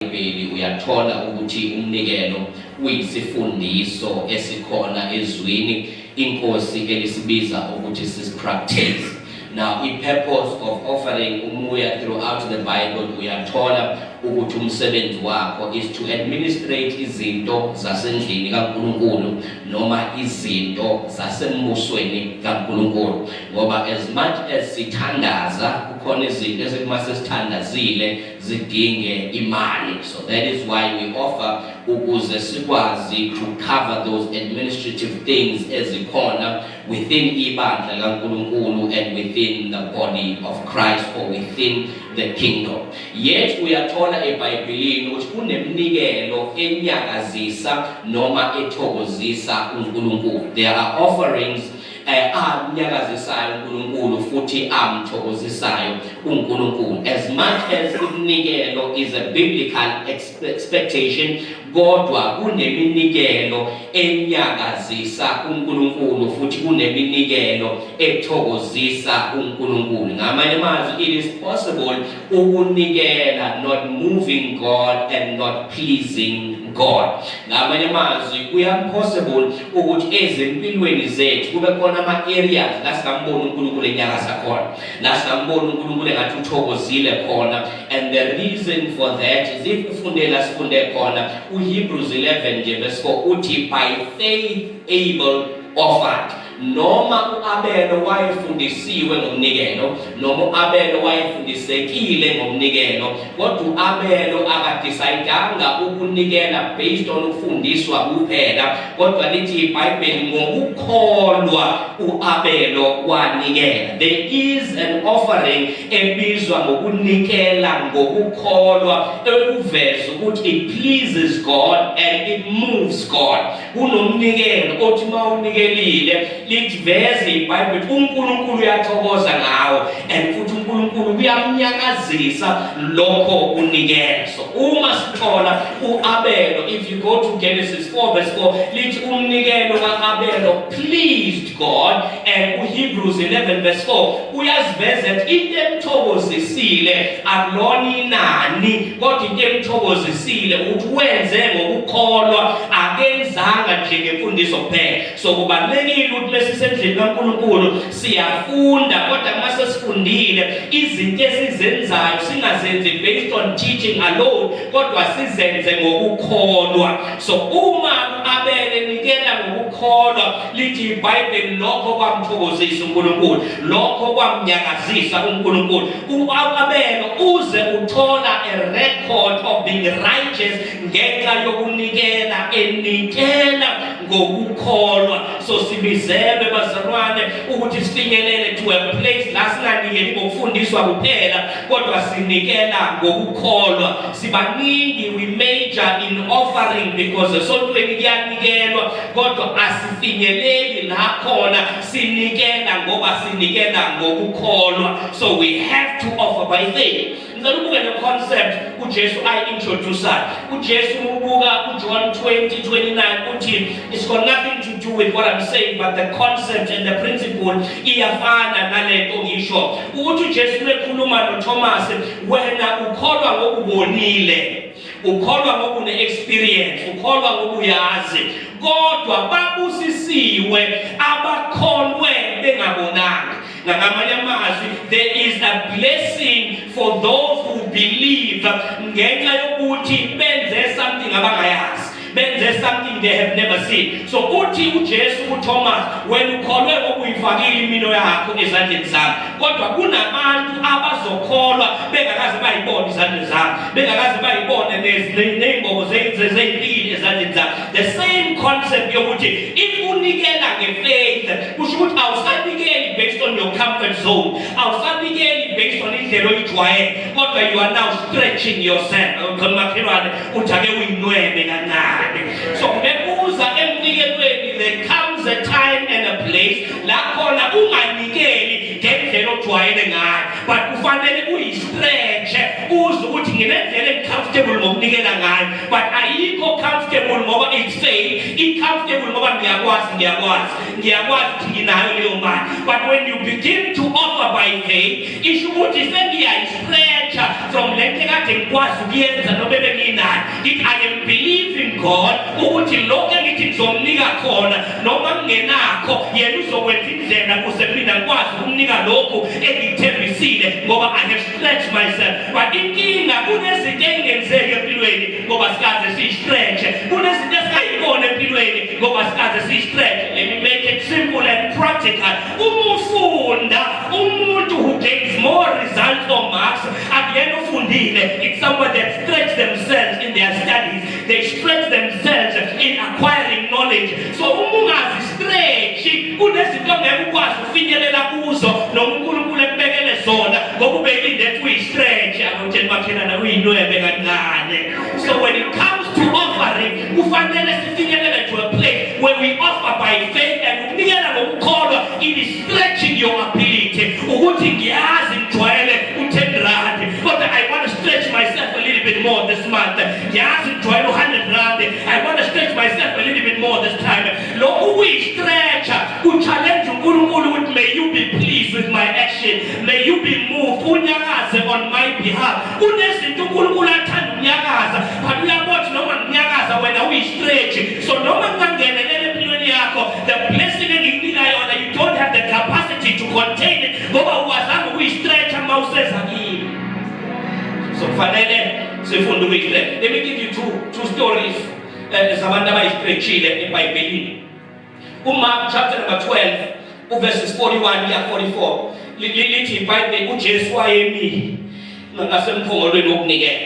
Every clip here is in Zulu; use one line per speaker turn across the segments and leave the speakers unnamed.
IBhayibheli uyathola ukuthi umnikelo uyisifundiso esikhona ezwini inkosi elisibiza ukuthi sisipractice. Now, i-purpose of offering umuya throughout the Bible, uyathola ukuthi umsebenzi wakho is to administrate izinto zasendlini kaNkulunkulu noma izinto zasembusweni kaNkulunkulu, ngoba as much as sithandaza, kukhona izinto ezithi sesithandazile zidinge imali. So that is why we offer, ukuze sikwazi to cover those administrative things ezikhona within ibandla likaNkulunkulu and within the body of Christ or within the kingdom. Yet uyathola eBhayibhelini ukuthi kuneminikelo enyakazisa noma ethokozisa uNkulunkulu. There are offerings anyakazisayo uNkulunkulu futhi amthokozisayo uNkulunkulu. As much as iminikelo is a biblical expectation, kodwa kuneminikelo enyakazisa uNkulunkulu futhi kuneminikelo ethokozisa uNkulunkulu. Ngamanye amazwi, it is possible ukunikela not moving God and not pleasing God. Ngamanye amazwi, kuya-possible ukuthi ezimpilweni zethu kube khona ama-areas la singamboni uNkulunkulu enyakaza khona, la singamboni uNkulunkulu engathi uthokozile khona. And the reason for that is, if ufunde la sifunde khona uHebrews 11 nje verse 4, uthi, "By faith Abel offered." Noma uAbelo wayefundisiwe ngomnikelo, noma uAbelo wayefundisekile ngomnikelo, kodwa uAbelo akadecide-anga ukunikela based on ukufundiswa kuphela, kodwa lithi iBhayibheli, ngokukholwa uAbelo wanikela. There is an offering ebizwa ngokunikela ngokukholwa, ekuveza ukuthi it pleases God and it moves God. Kunomnikelo othi mawunikelile, liveze iBhayibheli, uNkulunkulu uyathokoza ngawo and futhi uNkulunkulu kuyamnyakazisa lokho kunikela. So uma sithola uAbelo, if you go to Genesis 4 verse 4, lithi umnikelo kaAbelo pleased God, and uHebrews 11 verse 4 uyaziveza ukuthi into emthokozisile akulona inani, kodwa into emthokozisile ukuthi wenze ngokukholwa, akenzanga nje ngemfundiso kuphela. So kubalulekile ukuthi mesisendlini kaNkulunkulu siyafunda, kodwa uma sesifundile, izinto esizenzayo singazenzi based on teaching alone, kodwa sizenze ngokukholwa. So uma uAbele nikela ngokukholwa, lithi iBhayibheli lokho kwamthokozisa uNkulunkulu, lokho kwamnyakazisa uNkulunkulu. uAbele uze uthola a record of being righteous ngenxa yokunikela, enikela ngokukholwa. So sibizelwe, bazalwane, ukuthi sifinyelele to a place la singanikeli ngokufundiswa kuphela, kodwa sinikela ngokukholwa. Sibaningi, we major in offering because esontweni kuyanikelwa, kodwa asifinyeleli la khona sinikela ngoba sinikela ngokukholwa. So we have to offer by faith. Ngicela ubuke le concept uJesu ayi-introduce-ayo. UJesu, ubuka uJohn 20:29, uthi, it's got nothing to do with what I'm saying, but the concept and the principle iyafana nalento ngisho ukuthi uJesu mekhuluma noThomas, wena ukholwa ngokubonile, ukholwa ngoba une-experience, ukholwa ngoba uyazi, kodwa babusisiwe abakholwe bengabonanga. Ngamanye amazwi, there is a blessing for those who believe ngenxa yokuthi benze something abangayazi, benze something they have never seen. So uthi uJesu kuThomas, wena ukholwe ngoba uyifakile imino yakho ezandleni zami, kodwa kunabantu abazokholwa bengakaze bayibone izandla zami, bengakaze bayibone ney'mbobo zey'mpilo ezandleni zami. The same concept yokuthi if unikela ngefaith, kusho ukuthi awusanikeli based on your comfort zone, awusanikeli based on indlela oyijwayele, kodwa you are now stretching yourself. Khona makhelwane, uthi ake uyinwebe kancane. So mekuza emnikelweni, there comes a time and a place la khona unganikeli ngendlela ojwayele ngayo, but kufanele uyistretch, uze ukuthi nginendlela engicomfortable ngokunikela ngayo, but ayikho comfortable ngoba it's faith, i-comfortable ngoba ngiyakwazi ukuthi nginayo leyo mali. But when you begin to offer by faith, isho ukuthi sengiyayistretcha. from lento ekade ngikwazi ukuyenza noma ebenginayo. Ngithi I am believing God ukuthi lokho engithi ngizomnika khona, noma ngingenakho, yena uzokwenza indlela kuze mina ngikwazi ukumnika lokhu engikuthembisile, ngoba I have stretched myself. But inkinga, kunezinto ey'ngenzeki empilweni ngoba sikaze siyi-stretche. Kunezinto esingayibona empilweni ngoba sikaze siyi-stretche. Let me make it simple and practical. Uma ufunda, umuntu who gains more results or marks akuyena ufundile. It's someone that stretch themselves in their studies. They stretch themselves in acquiring knowledge. So uma ungazi-stretch, kunezinto ongeke ukwazi ukufinyelela kuzo noma uNkulunkulu ekubekele zona, ngoba ubelinde ethi uyi-stretch. Akutsheni makhelana uyinwebe kancane. So when it comes to offering, kufanele sifinyelele to a place where we offer by faith, and ukunikela ngokukholwa, it is stretching your ability ukuthi ngiyazi ngijwayele u-10 rand, kodwa I want to stretch myself a little bit more this month. Ngiyazi ngijwayele u-100 rand. I want to stretch myself a little bit more this time. Lokhu kuyi-stretcha, ku-challenge uNkulunkulu ukuthi may you be pleased with my action, may you be moved, unyakaze on my behalf. Kunezinto uNkulunkulu athanda ukunyakaza, but uyabona ukuthi noma nginyakaza, wena uyi-stretch. So noma ngingangenelela empilweni yakho, the blessing engikunika yona, you don't have the capacity to contain it, ngoba ukwazanga ukuyi-stretcha uma useza kimi. So kufanele sifunde ukuyi-stretch. Let me give you two stories zabantu abayi-stretchile eBhayibhelini. UMark chapter number 12 uverses 41 kuya 44, lithi iBhayibheli, uJesu wayemi ngasemphongolweni wokunikela.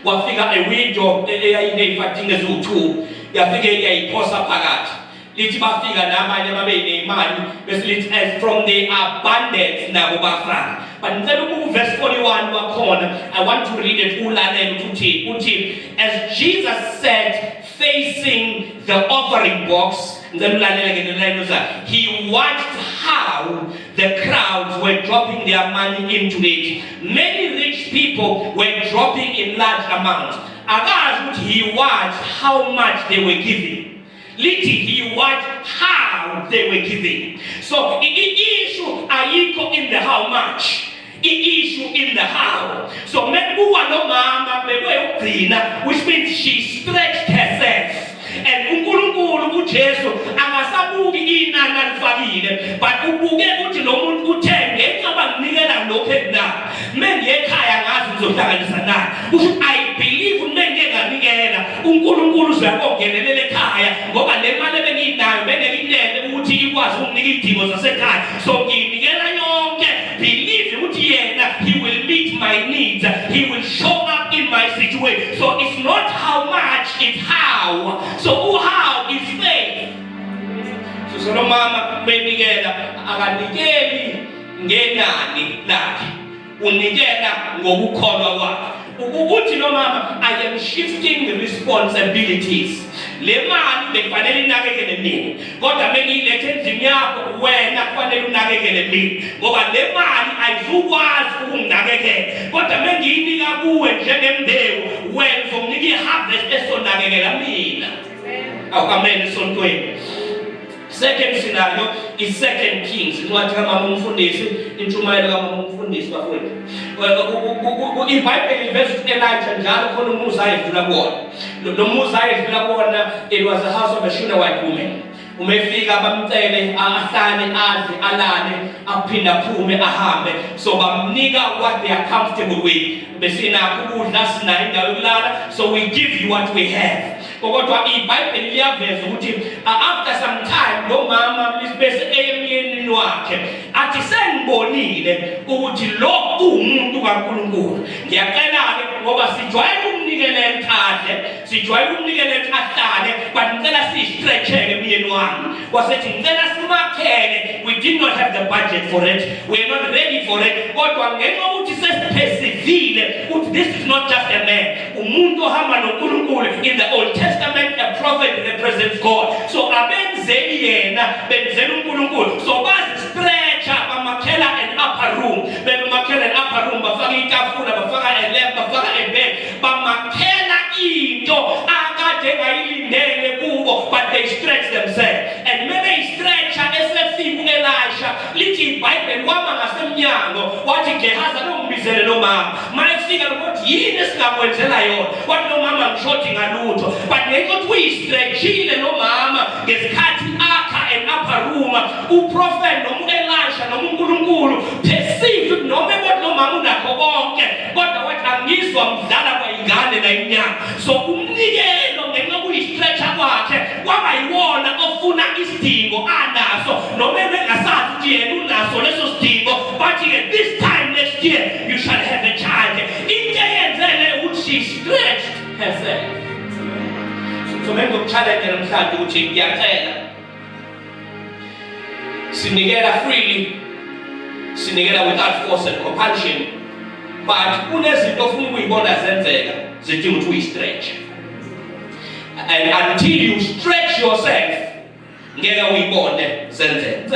Kwafika a widow eyayiney'fatinga eziwu-2, yafike yayiphosa phakathi. Lithi bafika nabanye ababeneyimali, bese lithi as from the abundance nabo bafaka. But ngicela ukuba uverse 41 wakhona, I want to read it, ulalele ukuthi uthi. Uthi, as Jesus sat facing the offering box, ngicela ulalele ke lelayini ozayo, he watched how the crowds were dropping their money into it. Many rich people were dropping in large amounts. Akazi ukuthi he watched how much they were giving. Lithi he watched how they were giving. So i-issue ayikho in the how much, i-issue in the how. So mekuwa lo mama bekuyokugcina, which means she stretched herself, and uNkulunkulu, uJesu akasabuki inani alifakile, but ubuke ukuthi lo muntu uthe ngenxa banginikela lokho enginako, mengiye ekhaya ngazi ngizohlanganisa naye. Kusho ukuthi I believe mengike nganikela, uNkulunkulu uzoyakongenelela ekhaya, ngoba le mali ebengiyinayo bengeke ukuthi ikwazi ukunginika izidingo zasekhaya. So ngiyinikela yonke, believe ukuthi yena he will meet my needs, he will show up in my situation. So it's not how much, it's how. So how is faith. So lo mama benikela, akanikeli ngenani lakhe, unikela ngokukholwa kwakhe. Ukuthi lo mama, I am shifting responsibilities. Le mali bekufanele inakekele mina, kodwa bengiyilethe endlini yakho, wena kufanele unakekele mina, ngoba le mali ayizukwazi ukunginakekela, kodwa mengiyinika kuwe njengembewu, wena uzonginika i-harvest esonakekela mina. Awu, amen esontweni. Second scenario is Second Kings, incwadi kamama umfundisi, intshumayelo kamama umfundisi. Bafowethu, iBhayibheli liveza ukuthi Elijah njalo khona umuzi ayedlula kuwona. Lo muzi ayedlula kuwona, it was the house of a Shunammite woman. Uma efika bamcele ahlale, adle, alale, aphinde aphume ahambe. So bamnika what they are comfortable with. Besinakho ukudla, sinayo indawo yokulala, so we give you what we have. Kodwa iBhayibheli liyaveza ukuthi after some time lo mama bese eyemyenini wakhe athi, "Sengibonile ukuthi lo uwumuntu kaNkulunkulu. Ngiyacela-ke, ngoba sijwayele ukumnikelela adle, sijwayele ukumnikelela ahlale, but ngicela siyi-stretcheke, myeni wami." Wasethi, "Ngicela simakhele." We did not have the budget for it, we are not ready for it, kodwa ngenxa yokuthi sesiphesivile ukuthi this is not just a man, umuntu ohamba noNkulunkulu. In the Old Testament, a prophet represents God. So abenzeli yena, benzela uNkulunkulu. So bazi-stretcha, bamakhela an upper room. Bemakhela an upper room, bafaka itafula, bafaka a lamp, bafaka a bed, bamakhela into akade engayilindele kubo, but they stretch themselves. And mebeyistretcha, esefika u-Elisha, lithi iBhayibheli wama ngasemnyango, wathi, "Gehazi, ake ungibizele lo mama." Ma Mefika lokuthi yini esingakwenzela yona, wathi lo mama, "Ngishodi ngalutho." But ngenxa yokuthi uyistretchile lo mama ngesikhathi akha an upper room, uprophet noma uElisha noma uNkulunkulu perceived ukuthi noma ebona lo mama unakho konke, kodwa wathi, "Angizwa mdlala kwayingane la inyama." So umnikelo, ngenxa yokuyistretcha kwakhe, kwaba yiwona ofuna isidingo anaso, noma ebengasazi ukuthi yena unaso leso sidingo. Bathi-ke, "This time next year you shall have a child." Into eyenzele ukuthi she stretched herself. So bengizokuchallenge namhlanje ukuthi ngiyacela, sinikela freely, sinikela without force and compulsion, but kunezinto ofuna ukuyibona zenzeka, zidinga ukuthi uyistretch, and until you stretch yourself, ngeke uyibone zenzeka.